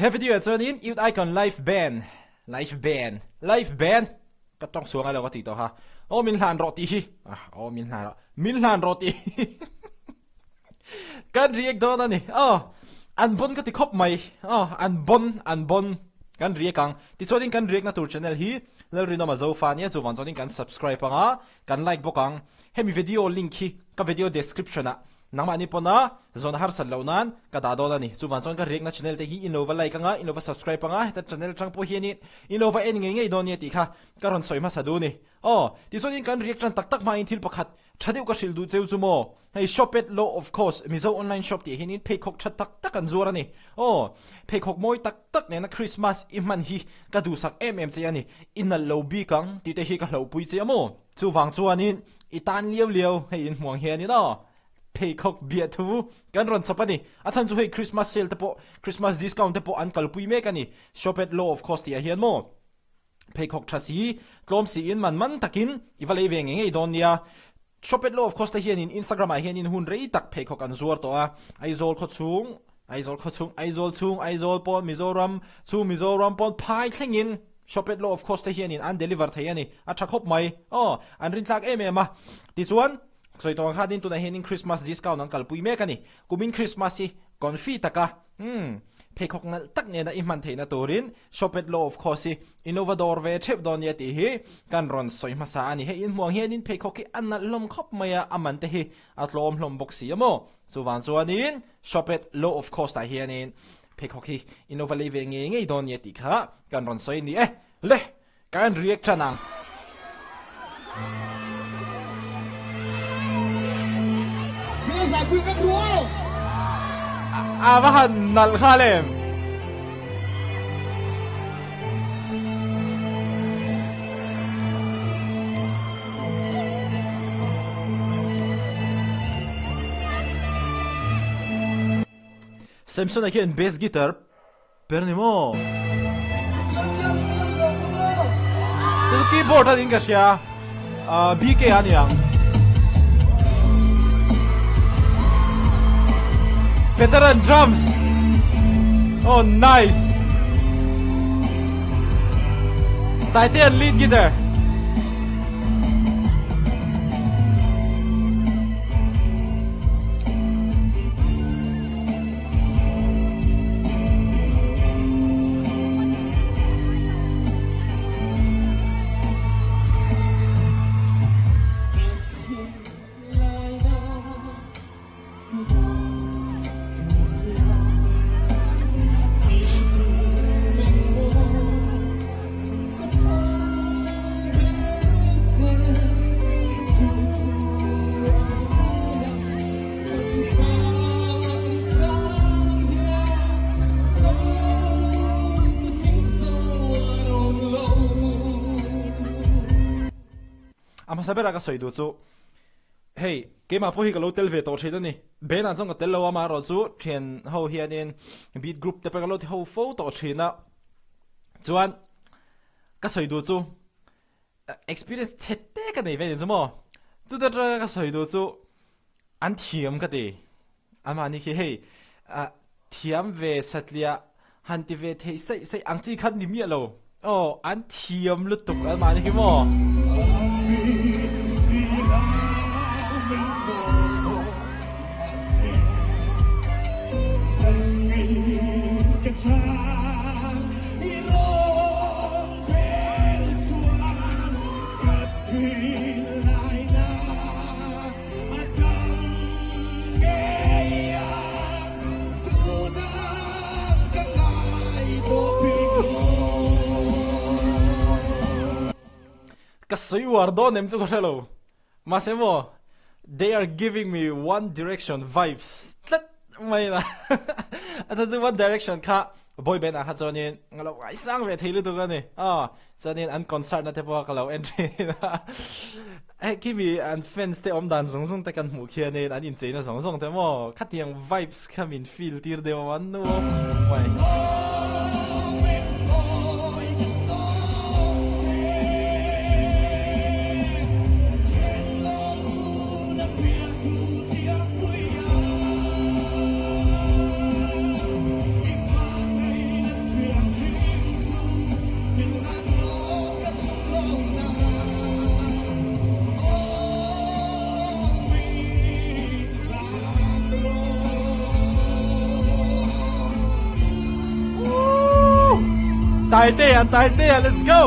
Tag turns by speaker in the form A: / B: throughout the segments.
A: He video ah chuanin Youth Icon Live Band, Live Band, Live Band, ka tawng chhuah ngai lo ka tih tawh kha, aw min hlan rawh tih hi, aw min hlan rawh, min hlan rawh tih hi kan react dawn a ni. Aw, an bon ka ti khawp mai, aw an bon, an bon kan react ang. Tichuanin kan react na tur channel hi Lalrinawma Zofa ania, chuvang chuanin kan subscribe ang a, kan like bawk ang. Hemi video link hi ka video description ah Nangmahni pawna zawn harsat loh nan ka dah dawn a ni. Chuvang chuan ka riakna channel te hi in lo va like anga, in lo va subscribe anga, heta channel atang pawh hianin in lo va en ngei ngei dawn nia tih kha ka rawn sawi hmasa duh a ni. Aw, tichuanin kan riak tan tak tak hmain thil pakhat tha deuh ka hrilh duh cheu chu maw? Hei Shopet Law of Course Mizo online shop tih hianin pheikhawk tha tak tak an zuar a ni. Aw, pheikhawk mawi tak tak nena Christmas i hman hi ka duhsak em em che a ni. I nalh lo bik ang tih te hi ka hlauhpui che a maw? Chuvang chuanin i tan liau liau hei in hmuang hianin aw pheikhawk biah thu kan rawn chhawp a ni. A chhan chu hei Christmas sale te pawh Christmas discount te pawh an kalpui mek a ni. Shop at low of cost tih ah hian maw pheikhawk tha si tlawm si in man man takin i va lei ve ngei ngei dawn nia. Shop at low of cost te hianin Instagram ah hianin hun rei tak pheikhawk an zuar tawh a. Aizawl khawchhung Aizawl khawchhung Aizawl chhung Aizawl pawn Mizoram chhung Mizoram pawn phai thlengin Shop at low of cost te hianin an deliver thei a ni. A tha khawp mai. Aw, an rintlak em em a. Tichuan, sawi tawh ang khatin tunah hianin Christmas discount an kalpui mek a ni. Kumin Christmas hi confi taka, umm, pheikhawk nalh tak nena i hman theihna turin Shop at low of cost hi in lo va dawr ve theuh dawn nia tih hi kan rawn sawi hmasa a ni. Hei inhmuh ang hianin pheikhawk hi a nalh hlawm khawp mai a, a man te hi a tlawm hlawm bawk si a maw? Chuvang chuanin Shop at low of cost ah hianin pheikhawk hi in lo va lei ve ngei ngei dawn nia tih kha kan rawn sawi ni e. Le, kan react tan ang. A va han nalh nghal em. Samson-a hian bass guitar per ni maw? Chu keyboard a niin ka hria ah BK a ni ang. Veteran drums. Oh nice. Taitea lead guitar. A hmasa berah ka sawi duh chu hei keimah pawh hi ka lo tel ve tawh thin a ni. Band ah chuan ka tel lo a amaherawhchu thian ho hianin beat group te pawh ka lo ti ho fo tawh thin a. Chuan ka sawi duh chu Experience chhe te ka nei ve ni chu maw? Chuta tanga ka sawi duh chu an thiam ka ti. Amahni khi hei thiam ve satliah han ti ve theih saih saih ang chi khan ni miah lo. Aw an thiam lutuk amahni khi maw? Ka sawi uar dawn em chu ka hre lo. Mahse maw they are giving me one direction vibes tlat mai a a chhan chu one direction kha boy band ah kha chuanin ka lo ngaisang ve thei lutuk a ni aw chuanin an concert na te pawh ka lo en thin a hei khimi an fans te awm dan zawng zawng te kan hmuh khianin an incheina zawng zawng te maw khatiang vibes kha min feel tir deuh a an nuam mai. Taitea Taitea let's go!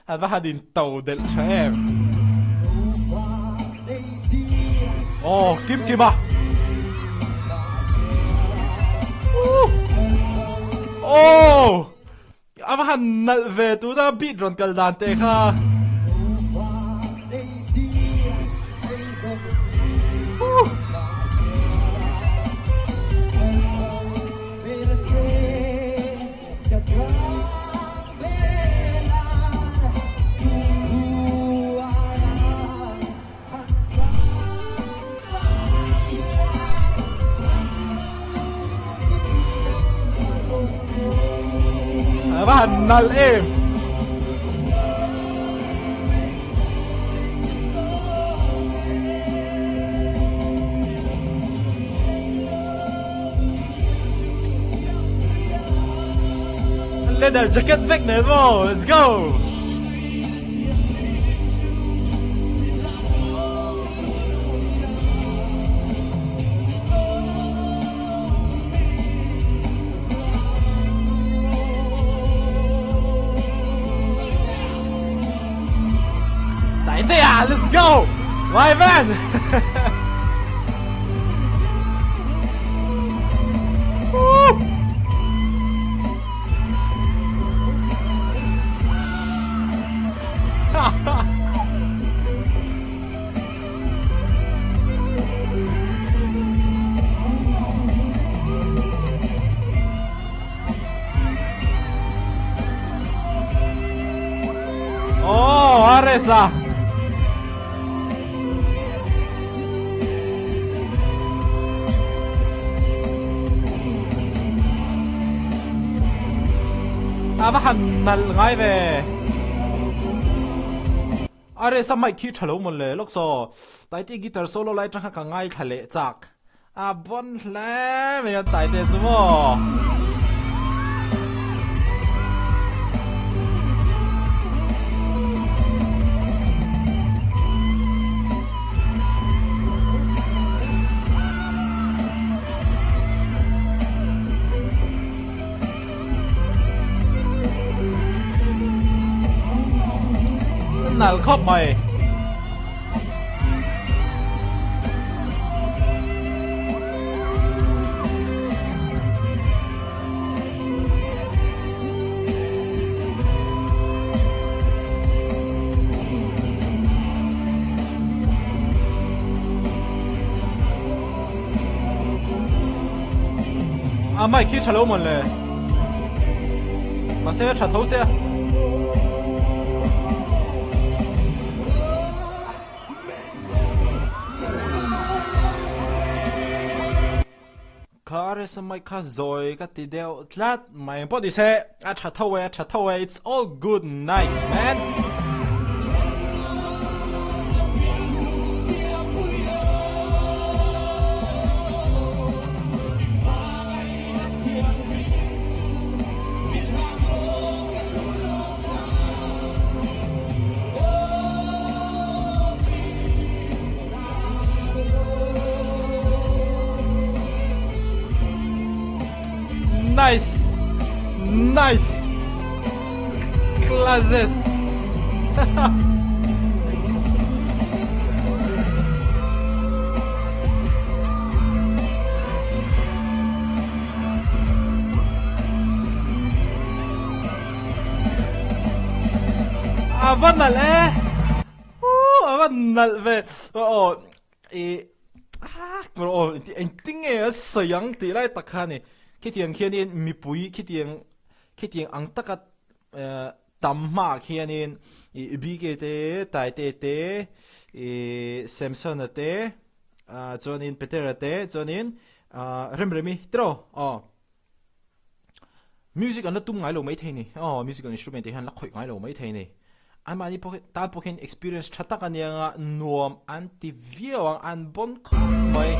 A: A va han in to delh tha em. Oh kim kim a. Oh! A va han nalh ve tuna beat rawn kal dan te kha. A va han nalh em. Leather jacket vek nen maw let's go. Taitea let's go. My man. Oh, Aresa! A va han nalh ngai ve. A resa mic khi tha lo mawn le lawk saw. Taite guitar solo lai tang kha ka ngaithla leh chak. A bon hle mai an Taite chu maw. Nal khawp mai. A mic hi tha lo mawn le. Mahse tha tho che a. Kha RSA mic kha zawi ka ti deuh tlat mai pawh ni se a tha tho e a tha tho e it's all good nice man. Nice Nice Classes A va nalh e A va nalh ve aw i aw engtin nge a sawi ang tih lai tak kha a ni khitiang khianin mipui khitiang khitiang ang taka tam hmaah khianin i BK te Taite te i Samson-a te chuanin Petera te chuanin Remremi tiraw aw. Music an la tum ngai lo maithei ni. Aw, musical instrument te hian la khawih ngai lo maithei ni. Anmahni pawh hi tan pawh hian experience tha tak a nia nga nuam an ti viau ang, an bawn khawp mai.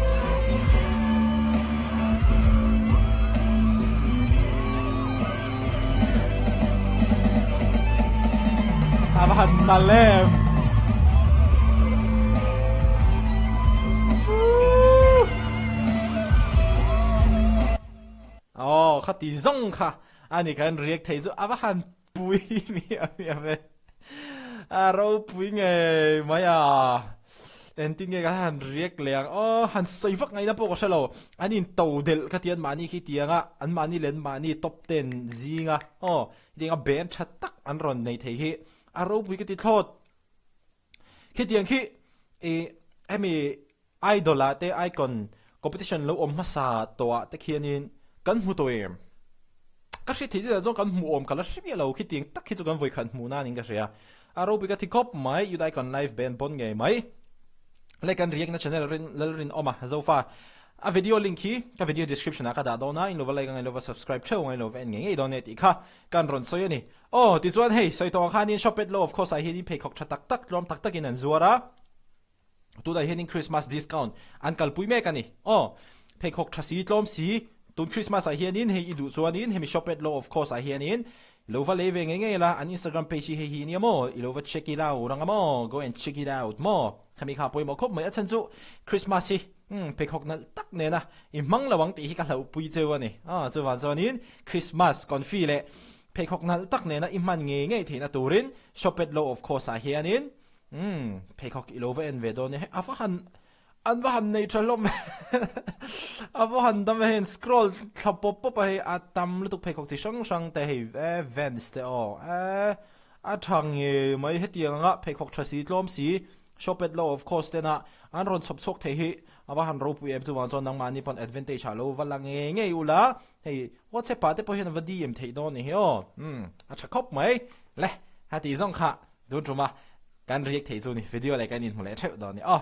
A: A va han nalh em. Khati zawng kha a ni kan react thei chu a va han pui miah miah ve. A ropui ngei mai a. Engtin nge ka han react leh ang aw han sawi vak ngaihna pawh ka hre lo. An in to delh ka ti an mahni khi tianga an mahni leh an mahni top ten zinga aw hetianga band tha tak an rawn nei thei hi a ropui ka ti thlawt. Khitiang khi ih hemi Idol ah te Icon competition lo awm hmasa tawh ah te khianin kan hmu tawh em? Ka hriat theih zet ah chuan kan hmuh awm ka la hre miah lo khitiang tak hi chu kan vawikhat hmuh nan in ka hria. A ropui ka thi khawp mai Youth Icon Live Band pawn ngei mai. Leh kan react na channel rin Lalrinawma Zofa a video link hi ka video description ah ka dah dawn a in lo va like a ngailo va subscribe theuh ngailo va en ngei ngei dawn nia tih kha kan rawn sawi a ni. Aw tichuan hei sawi tawh ang khanin Shopet Law of course ah hianin pheikhawk tha tak tak tlawm tak takin an zuar a. Tunah hianin Christmas discount an kalpui mek a ni. Aw, pheikhawk tha si, tlawm si, tun Christmas ah hianin hei i duh chuanin hemi shop at low of cost ah hianin i lo va lei ve ngei ngei la, an Instagram page hi hei hi nia maw, i lo va check it out ang a maw, go and check it out maw, khami kha pawimawh khawp mai a chhan chu Christmas hi umm pheikhawk nalh tak nena i hmang lo ang tih hi ka hlauhpui cheu a ni. Aw, chuvang chuanin Christmas confi leh pheikhawk nalh tak nena i hman ngei ngei theihna turin shop at low of cost ah hianin Umm, pheikhawk i lo va en ve dawn nia, hei a va han, an va han nei tha hlawm a va han dam e hei an scroll thla pawp pawp a hei a tam lutuk pheikhawk chi hrang hrang te hei e vans te aw e a tha ngei mai hetiang anga pheikhawk tha si tlawm si shop at low of cost tena an rawn chhawp chhuak thei hi a va han ropui em chuvang chuan nangmahni pawn advantage ah lo va la ngei ngei ula hei whatsapp ah te pawh hian a va DM theih dawn ni hi aw umm a tha khawp mai le heti zawng kha. Tun tuma kan riak thei chu ni video leh kan inhmu leh theuh dawn ni aw.